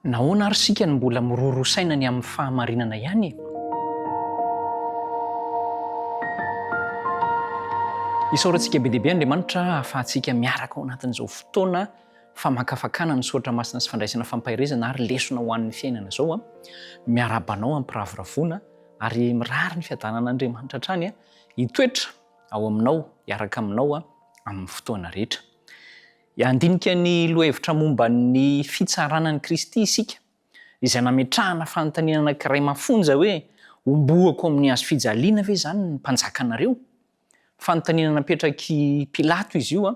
Nahoana ary isika no mbola miroroa saina ny amin'ny fahamarinana ihany e? Isaorantsika be dia be Andriamanitra ahafahantsika miaraka ao anatin'izao fotoana famakafakana ny soratra masina sy fandraisana fampaherezana ary lesona ho an'ny fiainana izao. Miarahaba anao am-piravoravoana ary mirary ny fiadanan'Andriamanitra hatrany hitoetra ao aminao, hiaraka aminao amin'ny fotoana rehetra. Handinika ny lohahevitra momba ny fitsarana an'i Kristy isika, izay nametrahana fanontaniana anankiray mafonja hoe, Hombohako amin'ny hazo fijaliana ve izany ny mpanjakanareo? Fanontaniana napetrak'i Pilato izy io,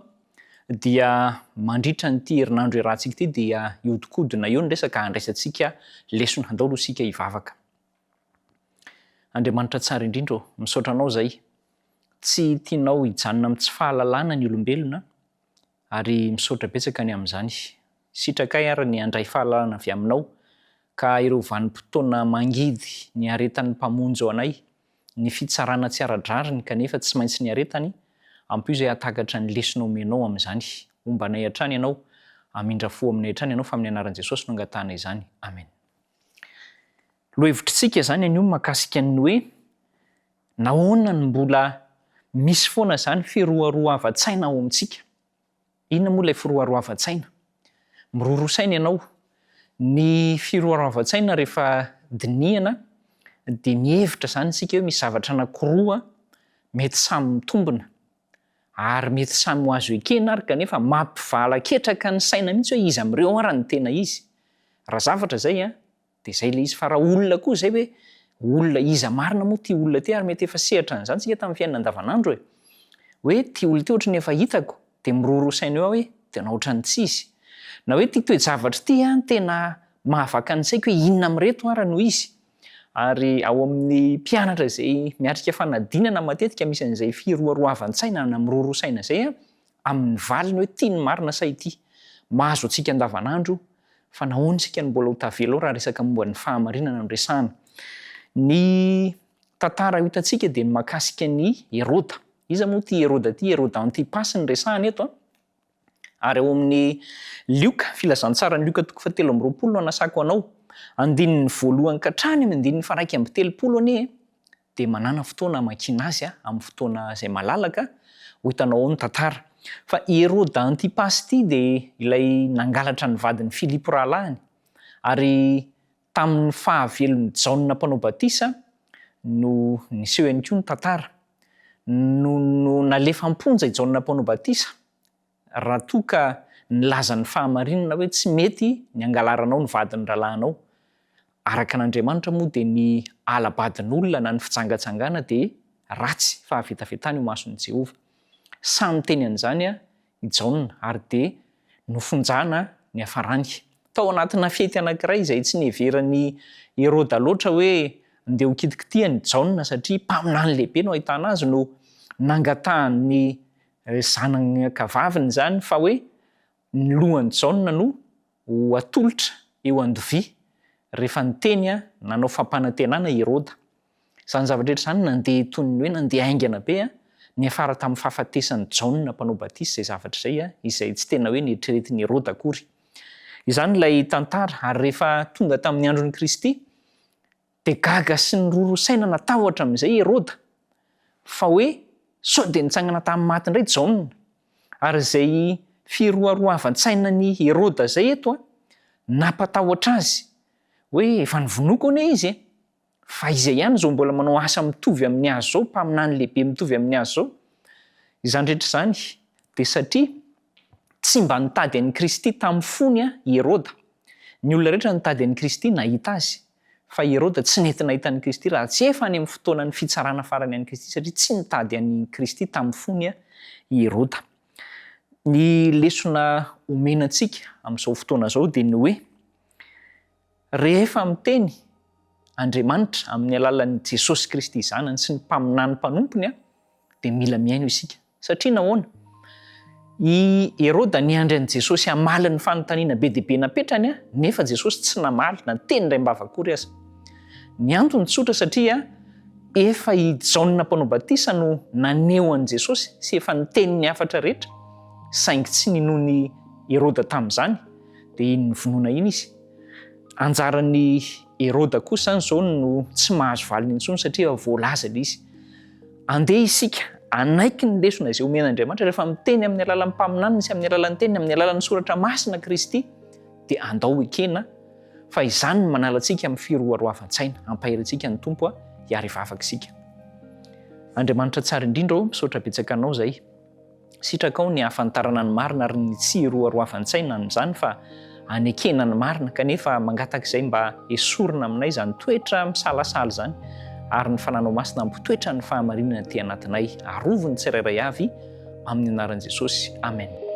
dia mandritra an'ity herinandro iarahantsika ity dia hihodinkodina eo ny resaka handraisantsika lesona. Andao aloha isika hivavaka. Andriamanitra tsara indrindra ô, misaotra Anao izay tsy tianao hijanona amin'ny tsy fahalalana ny olombelona ary misaotra betsaka ny amin'izany. Sitrakay ary ny handray fahalalana avy Aminao ka ireo vanim-potoana mangidy niaretan'ny Mpamonjy ho anay, ny fitsarana tsy ara-drariny kanefa tsy maintsy niaretany, ampio izay hahatakatra ny lesona omenao amin'izany. Homba anay hatrany Ianao, hamindra fo aminay hatrany Ianao fa amin'ny anaran'i Jesosy no angatahana izany. Amen. Lohahevitritsika izany anio mahakasika ny hoe Nahoana no mbola misy foana izany firoaroavan-tsaina ao amintsika? Inona moa ilay firoaroavan-tsaina? Miroroa saina ianao. Ny firoaroavan-tsaina rehefa dinihana dia mihevitra izany isika hoe misy zavatra anankiroa mety samy mitombina ary mety samy ho azo ekena ary kanefa mampivala-ketraka ny saina mihitsy hoe iza amin'ireo ara no tena izy. Raha zavatra izay an, Dia izay ilay izy. Fa raha olona koa izay hoe olona iza marina moa ity olona ity ary mety efa sehatra an'izany tsika tamin'ny fiainana andavanandro e. Hoe ity olona ity ohatran'ny efa hitako dia miroroa saina eo aho hoe tena ohatran'ny tsy izy. Na hoe ity toe-javatra ity an tena mahavaka ny saiko hoe inona amin'ireto ara no izy. Ary ao amin'ny mpianatra izay miatrika fanadinana matetika misy an'izay firoaroavan-tsaina na miroroa saina izay an, amin'ny valiny hoe ity ny marina sa ity. Mahazo antsika andavanandro io, fa nahoana isika no mbola ho tavela ao raha resaka momba ny fahamarinana no resahana? Ny tantara hitantsika dia ny mahakasika an'i Heroda. Iza moa ity Heroda ity? Heroda Antipasy no resahana eto an! Ary ao amin'ny Lioka, filazantsaran'i Lioka toko fahatelo amby 20 no anasako anao. Andininy voalohany ka hatrany amin'ny andininy faha-31 anie e! dia manàna fotoana hamakiana azy amin'ny fotoana izay malalaka, ho hitanao ao ny tantara. Fa i Heroda Antipasy ity dia ilay nangalatra ny vadin'i Filipo rahalahiny, ary tamin'ny fahavelon'i Jaona Mpanao Batisa no niseho ihany koa ny tantara. No no nalefa am-ponja i Jaona Mpanao Batisa raha toa ka nilaza ny fahamarinana hoe tsy mety ny hangalaranao ny vadin'ny rahalahinao. Araka an'Andriamanitra moa dia ny ala-badin'olona na ny fijangajangana dia ratsy fahavetavetana eo imason'i Jehovah. Sahy niteny an'izany i Jaona ary dia nofonjana niafarany. Tao anatina fety anankiray izay tsy niheveran'i Heroda loatra hoe ndeha ho kitikitihany i Jaona satria mpaminany lehibe no ahitana azy no nangatahan'ny Zanany ankavaviny izany fa hoe ny lohan'i Jaona no ho atolotra eo an-dovia rehefa niteny nanao fampanantenana i Heroda. Izany zavatra rehetra izany nandeha toy ny hoe nandeha haingana be, niafara tamin'ny fahafatesan'i Jaona Mpanao Batisa izay zavatra izay, izay tsy tena hoe neritreretin'i Heroda akory. Izany ilay tantara, ary rehefa tonga tamin'ny andron'i Kristy, Dia gaga sy niroroa saina natahotra amin'izay i Heroda, fa hoe sao dia nitsangana tamin'ny maty indray Jaona. Ary izay firoaroavan-tsainan'i Heroda izay eto nampatahotra azy, hoe efa novonoiko anie izy e! Fa iza ihany izao mbola manao asa mitovy amin'ny azy izao, mpaminany lehibe mitovy amin'ny azy izao? Izany rehetra izany dia satria tsy mba nitady an'i Kristy tamin'ny fony i Heroda. Ny olona rehetra nitady an'i Kristy nahita azy, fa i Heroda tsy nety nahita an'i Kristy raha tsy efa any amin'ny fotoanan'ny fitsarana farany an'i Kristy, satria tsy nitady an'i Kristy tamin'ny fony i Heroda. Ny lesona omena antsika amin'izao fotoana izao dia ny hoe, rehefa miteny Andriamanitra amin'ny alalan'i Jesosy Kristy Zanany sy ny mpaminany mpanompony dia mila mihaino isika. Satria nahoana? I Heroda niandry an'i Jesosy hamaly ny fanontaniana be dia be napetrany, nefa Jesosy tsy namaly na teny indraim-bava akory aza. Ny antony tsotra satria efa i Jaona Mpanao Batisa no naneho an'i Jesosy sy efa niteny ny hafatra rehetra, saingy tsy ninoan'i Heroda tamin'izany, dia iny novonoina iny izy. Anjaran'i Heroda kosa izany izao no tsy mahazo valiny intsony satria efa voalaza ilay izy. Andeha isika hanaiky ny lesona izay omen'Andriamanitra rehefa miteny amin'ny alalan'ny mpaminaniny sy amin'ny alalan'ny teniny, amin'ny alalan'ny soratra masina Kristy, dia andao ekena fa izany no manala antsika amin'ny firoaroavan-tsaina. Hampahery antsika ny Tompo hiary hivavaka isika. Andriamanitra tsara indrindra ô, misaotra betsaka Anao izay. Sitrakao ny hahafantarana ny marina ary ny tsy hiroaroavan-tsaina amin'izany fa hanekena ny marina kanefa mangataka izay mba esorina aminay izany toetra misalasala izany ary ny Fananao Masina hampitoetra ny fahamarinana aty anatinay. Arovy ny tsirairay avy amin'ny anaran'i Jesosy. Amen.